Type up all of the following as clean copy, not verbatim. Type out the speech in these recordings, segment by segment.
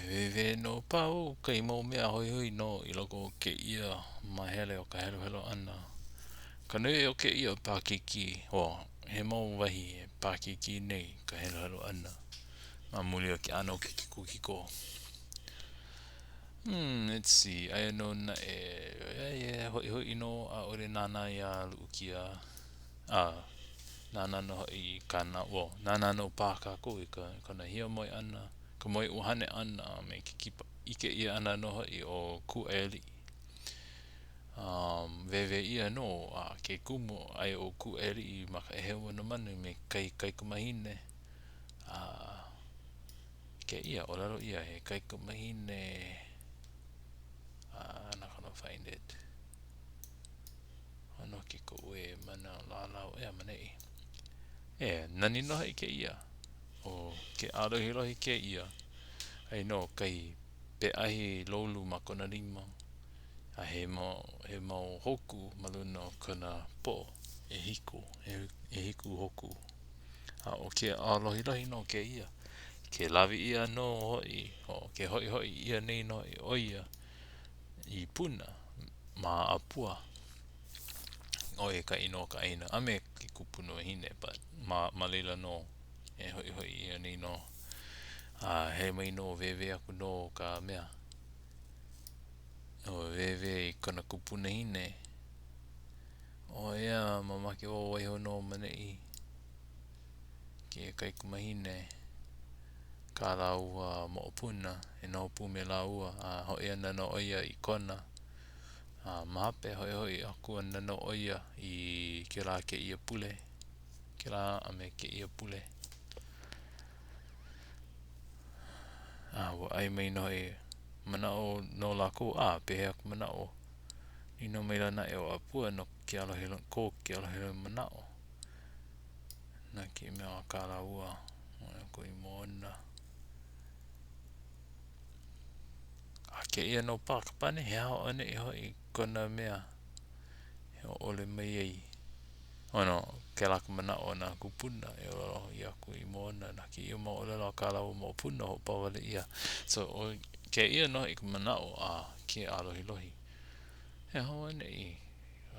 Wēwē nō pau kahi mau mea hoihoi nō i loko o kēia māhele o ka heluhelu ʻana. Ka nui o kēia pākīkī, well, he mau wahi e pākīkī nei ka heluhelu ʻana ma muli o ke ʻano o ke kikokiko. Hmm, let's see, aia nō naʻe, aia hoihoi nō, ʻaʻole nānā iā Luʻukia, a nānā nō hoʻi i kāna, well, nānā nō paha kākou i ka, kona hiamoe ʻana, ka moeʻuhane ʻana a me ke kipa ʻike ʻia ʻana nō hoʻi o Kūʻaialii. Um, wēwē ʻia nō a ke kumu aia ʻo Kūʻaialii ma ka ʻēheu o nā manu me kahi kaikamahine. A kēia, ʻōlelo ʻia he kaikamahine uh, I'm not gonna find it. Noke koʻu e mana lālau ea maneʻi. E, nani nō hoʻi kēia. ʻO ke ʻālohilohi kēia, aia nō kahi peʻahi loulu ma kona lima, a he mau, he mau hōkū ma luna o kona poʻo, ʻehiku, ʻehiku hōkū. A ʻo ke ʻālohilohi nō kēia, ke lawe ʻia nō hoʻi, o ke hoʻihoʻi ʻia nei nō hoʻi ʻo ia i Puna ma ʻĀpua. ʻO ia ka inoa o ka ʻāina a me ke kupunawahine, but ma, ma laila nō e hoʻihoʻi ʻia nei nō. A hele mai nō, wēwē aku nō ka mea. O wēwē i kona kupunahine. ʻO ia, mamake wau waiho nō maneʻi ke kaikamahine kā lāua moʻopuna e noho pū me lāua a hoʻi ana nō ʻo ia i Kona. A ma hope, hoʻihoʻi aku ana nō ʻo ia i kēlā kēia pule, kēlā a me kēia pule. A ua ʻae mai nō hoʻi, manaʻo nō lākou, a pehea ka manaʻo? Nīnau maila naʻe ʻo ʻĀpua no ke alohi, ko ke ʻālohilohi manaʻo. Na kēia mea a kā lāua, ʻo ia ko i mua ona. A kēia nō paha ka pane, he aha auaneʻi hoʻi kona mea e hōʻole mai ai. Oh no, kēlā ka manaʻo o nā kūpuna e ʻōlelo ʻia aku i mua ona na kēia mau ʻōlelo a kā lāua moʻopuna hoʻopau wale ʻia. So, ʻo kēia nō hoʻi ka manaʻo a ke ʻālohilohi. He aha auaneʻi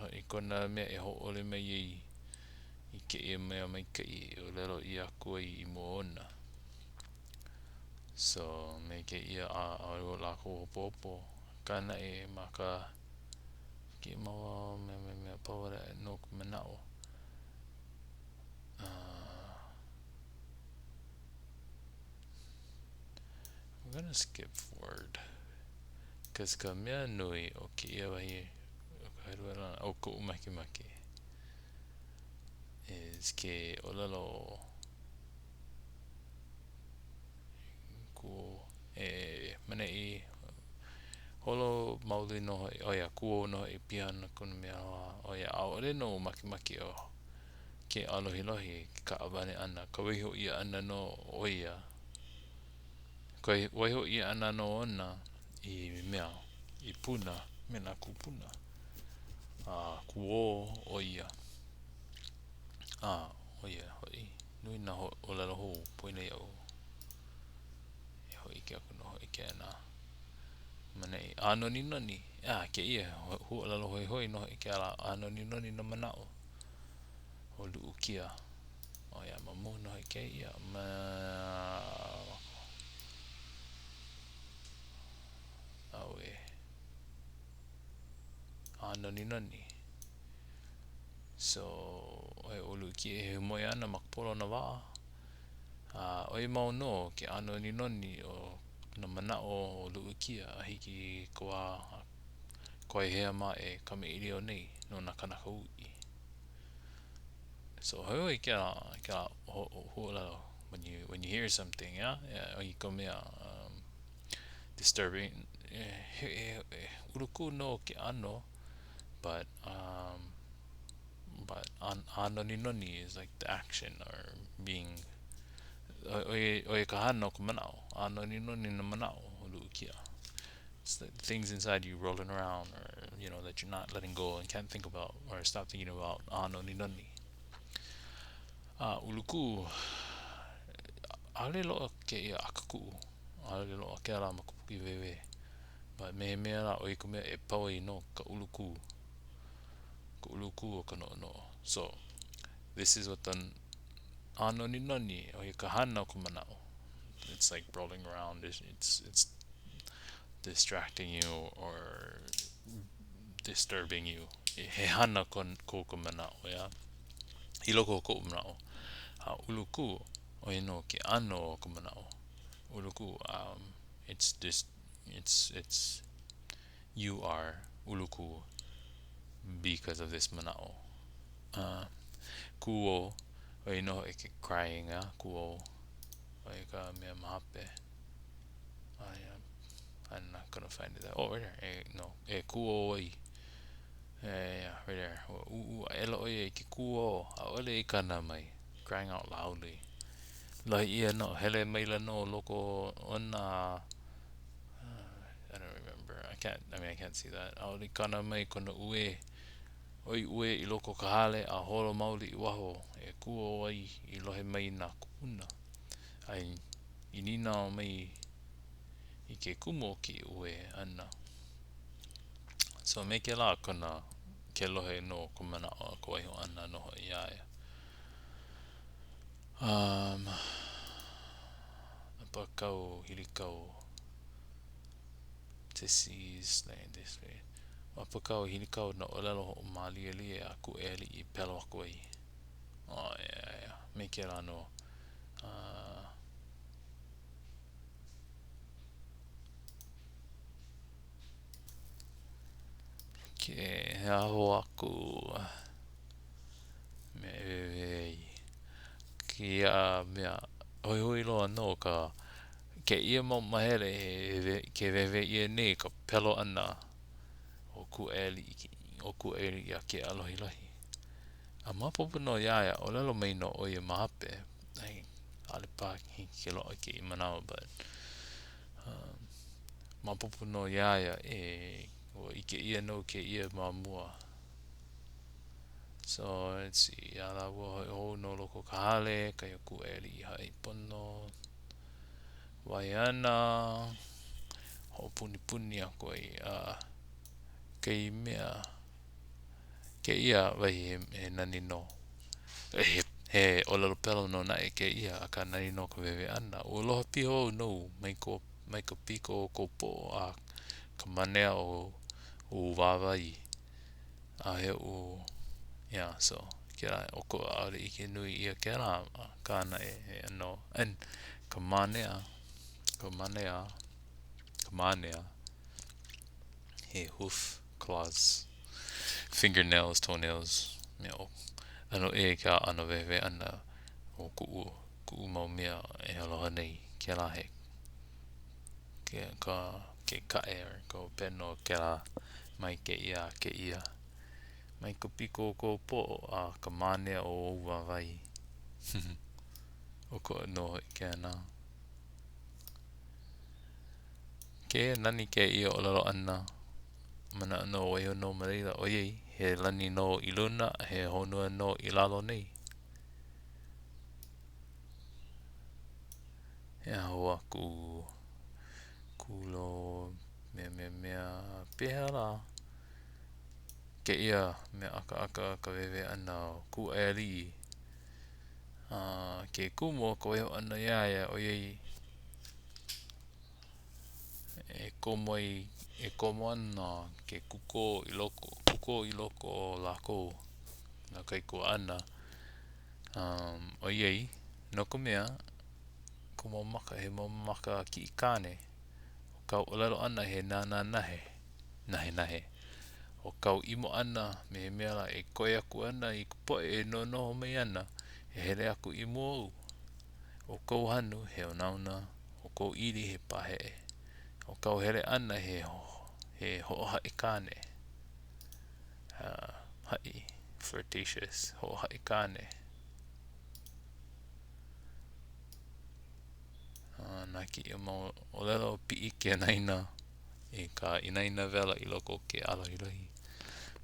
hoʻi kona mea e hōʻole mai ai i kēia mea maikaʻi e ʻōlelo ʻia aku ai i mua ona. So, me kēia a ʻaʻole o lākou hopohopo, akā naʻe ma ka kēia mau mea mea mea pau wale nō ka manaʻo. Uh, I'm gonna skip forward because ka mea nui o kēia wahi o ka heluhelu ʻana o koʻu makemake is ke ʻōlelo Kū e maneʻi holo maoli nō hoʻi, ʻo ia, kū nō hoʻi piha ana kona mea ʻo ia, ʻaʻole nō makemake ʻo ke ʻālohilohi i ke kaʻawale ʻana, ka waiho ʻia ʻana nō o ia, ka waiho ʻia ʻana nō ona i mea, i Puna me nā kūpuna, a kūō ʻo ia. A, ʻo ia hoʻi, nui nā ʻōlelo hou poina iaʻu e hōʻike aku nō hoʻi kēnā maneʻi. ʻĀnoninoni, a kēia huaʻōlelo hoihoi nō hoʻi kēlā ʻānoninoni nā manaʻo o Luʻukia. ʻO ia, ma mua nō hoʻi kēia ma ʻAuē. ʻĀnoninoni. So, ʻoe ʻo Luʻukia e moe ana ma ka polo o nā waʻa. A ʻoi mau nō ke ʻānoninoni o nā manaʻo o Luʻukia a hiki i ka wā a Kawaiahea mā e kamaʻilio nei no nā kānaka uʻi. So, hoihoi kēlā, kēlā huaʻōlelo when you, when you hear something, yeah? Yeah, i ka mea um, disturbing, he, he, he ulukū nō ke ʻano, but um, but ʻānoninoni is like the action or being ʻo ia ka hana o ka manaʻo ʻānoninoni nā manaʻo o Luʻukia it's the things inside you rolling around or you know that you're not letting go and can't think about or stop thinking about ʻānoninoni a ulukū ʻaʻole loa kēia ʻakakuʻu. ʻAʻole loaʻa kēlā ma ka puke wēwē. But me he mea lā, ʻo ia ka mea e pau ai nō ka ulukū. Ka ulukū o ka noʻonoʻo. So, this is what the ʻānoninoni, ʻo ia ka hana o ka manaʻo. It's like rolling around, it's, it's, it's distracting you or disturbing you. He hana kon, ko ka manaʻo, yeah? I loko o koʻu manaʻo. A ulukū, ʻo ia nō ke ʻano o ka manaʻo. Ulukū, um, it's this, it's, it's, you are ulukū because of this manaʻo. Uh, kūō, ʻo ia nō hoʻi ke crying, a kūō, ʻo ia ka mea ma hope. I am, I'm not gonna find it. Oh, right there. E, no, e kūō ai. Yeah, yeah, right there. Ua ʻūʻū aʻela ʻo ia i ke kūō, ʻaʻole i kana mai. Crying out loudly. Lohe ʻia nō, hele maila nō loko ona uh, I don't remember. I can't, I mean, I can't see that. ʻAʻole i kana mai kona uē. ʻOi uē i loko o ka hale a holo maoli i waho e kūō ai i lohe mai nā kūpuna. A i, i nīnau mai i ke kumu o kēia uē ʻana. So me kēlā kona ke lohe nō ka manaʻo a ka waiho ʻana nō hoʻi iā ia. Um, ʻapakau, hilikau, to seize, this way. ʻApakau, hilikau nā ʻōlelo hoʻomālielie a Kūʻaiāliʻi i pelo aku ai. Oh, yeah, yeah. Me kēlā nō. Uh, ke he aho aku mea e wewe ai. Kēia mea, hoihoi loa nō ka kēia mau mahele he ke wewe ʻia nei ka pelo ʻana o Kūʻaiāliʻi, o Kūʻaiāliʻi iā Keʻalohilohi. A maopopo nō iā ia, ʻōlelo mai nō ʻo ia ma hope, ai, ʻaʻole paha hiki ke loaʻa kēia manawa, but um, maopopo nō iā ia, e, ua ʻike ʻia nō kēia ma mua. So, let's see, iā lāua hoʻi hou no loko o ka hale, kahi o Kūʻaiāliʻi i haʻi pono. Wahi āna, hoʻopunipuni aku ai a kēia mea, kēia wahi he, he nani nō. He, he ʻōlelo pelo nō naʻe kēia, akā nani nō ka wewe ʻana. Ua aloha piha wau nou mai ko, mai ka piko o kou poʻo a ka manea o ou wāwae. ʻAʻohe oʻu, yeah, so, kēlā, ʻokoʻa, ʻaʻole ʻike nui ʻia kēlā, akā naʻe, he ʻano, and ka manea, ka manea, ka manea, he hoof claws, fingernails, toenails, mea ʻo, ʻano ʻē ka ʻano wehewehe ʻana o kuʻu, kuʻu mau mea e aloha nei, kēlā he ke, ka, ke kaʻe or ka hopena o kēlā mai kēia a kēia. Mai ka piko o kou poʻo a ka mānea o ou wāwae. ʻOkoʻa nō hoʻi kēnā. Kēia nani kēia ʻōlelo ʻana. Manaʻo nō waiho nō ma laila ʻoiai he lani nō i luna, he honua nō i lalo nei. He aho aku kūlō mea mea mea pehea lā kēia mea ʻakaʻaka ka wewe ʻana o Kūʻaiāliʻi a ke kumu o ka waiho ʻana iā ia ʻoiai e komo ai e komo ana ke kuko i loko kuko i loko o lākou nā kaikuaʻana um, ʻoiai no ka mea Kou mau maka, he mau maka kiʻi kāne. ʻO kāu ʻōlelo ʻana he nānā nahe, nahenahe. ʻO kāu ʻimo ʻana me he mea lā e koi aku ana i ka poʻe e nonoho mai ana e hele aku i mua ou. ʻO kou hanu he onaona, ʻo kou ʻili he paheʻe. ʻO kāu hele ʻana he, he hoʻohaʻi kāne. Uh, haʻi, flirtatious, hoʻohaʻi kāne. A na kēia mau ʻōlelo piʻi ke anaina i ka inaina wela i loko o Keʻalohilohi.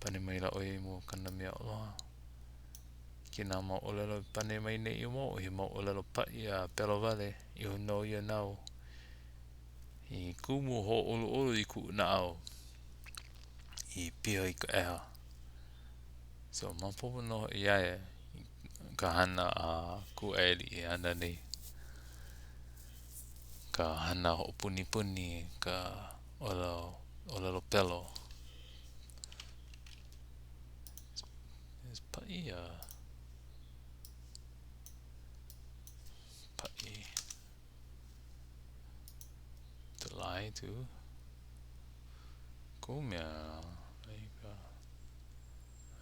Pane maila ʻo ia i mua o kana mea aloha. Kēnā mau ʻōlelo i pane mai nei i mua, he mau ʻōlelo paʻi a pelo wale, iho nō ia nāu. kumu hōʻoluʻolu i kuʻu naʻau i piha i ka ʻeha. So, maopopo nō hoʻi iā ia ka hana a Kūʻailiʻi e hana nei. Ka hana hoʻopunipuni, ka ʻōlelo pelo. Is paʻi a paʻi to lie to? Kohu mea aia ka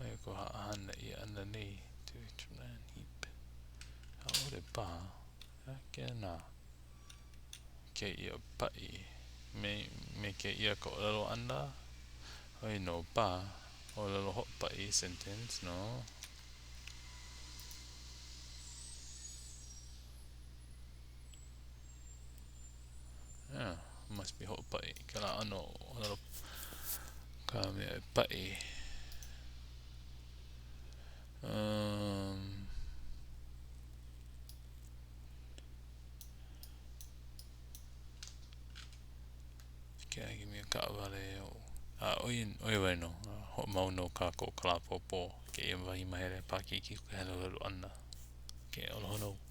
aia ka hana ʻia ʻana nei to heap. ʻAʻole paha. Kēnā kēia paʻi me, me kēia ka ʻōlelo ʻana. ʻOi nō paha. ʻŌlelo hoʻopaʻi sentence, no. Yeah, must be hoʻopaʻi. Kēlā ʻano ʻōlelo ka mea e paʻi. Um, ke ai mea kaʻawale a ʻo ia, ʻo ia wale nō. Hoʻomau nō kākou ka lā ʻapōpō kēia wahi mahele paʻakikī ka heluhelu ʻana. Okay, aloha nō.